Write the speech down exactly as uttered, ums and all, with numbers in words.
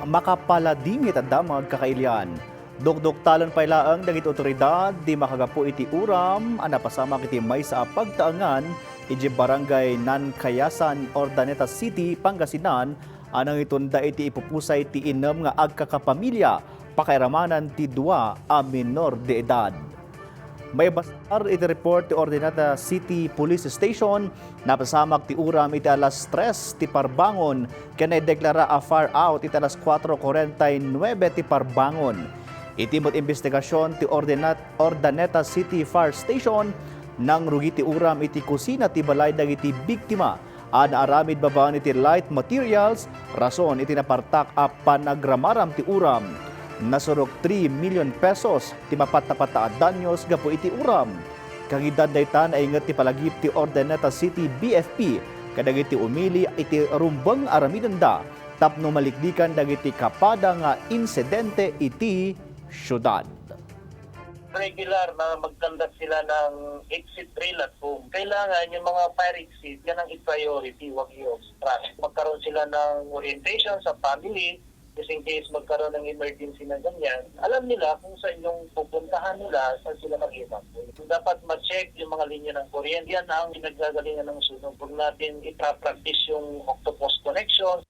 makapaladingit a damag kakailian. Dukduktalan pay laeng dagiti otoridad ti makagapu iti uram a napasamak iti maysa a pagtaengan idiay Barangay Nancayasan, Urdaneta City, Pangasinan, a nangitunda iti ipupusay ti innem nga agkakapamilya pakairamanan ti dua a menor de edad. Maibasar iti report ti Urdaneta City Police Station, napasamak ti uram iti alas tres ti parbangon ken naideklara a fire out iti alas kuatro kuarenta y nuebe ti parbangon. Iti met imbestigasyon ti Urdaneta City Fire Station, nangrugi ti uram iti kusina ti balay dagiti biktima a naaramid babaen iti light materials, rason iti napartak a panagramaram ti uram. Nasurok three million pesos ti mapatapata a danyos gapu iti uram. Kagiddan dayta, nainget ti palagip ti Urdaneta City B F P kadagiti umili iti rumbeng nga aramidenda tapno maliklikan dagiti kapada nga insidente iti siudad. Regular na mag-conduct sila ng exit drill at home. Kailangan yung mga fire exit, yan ang i-priority, wag i-obstruct. Magkaroon sila ng orientation sa family, just in case magkaroon ng emergency na ganyan. Alam nila kung saan yung pupuntahan nila, saan sila mag-evacuate. Dapat ma-check yung mga linya ng kuryente. Yan ang pinaggagalingan ng sunog. Huwag natin ipra-practice yung octopus connection.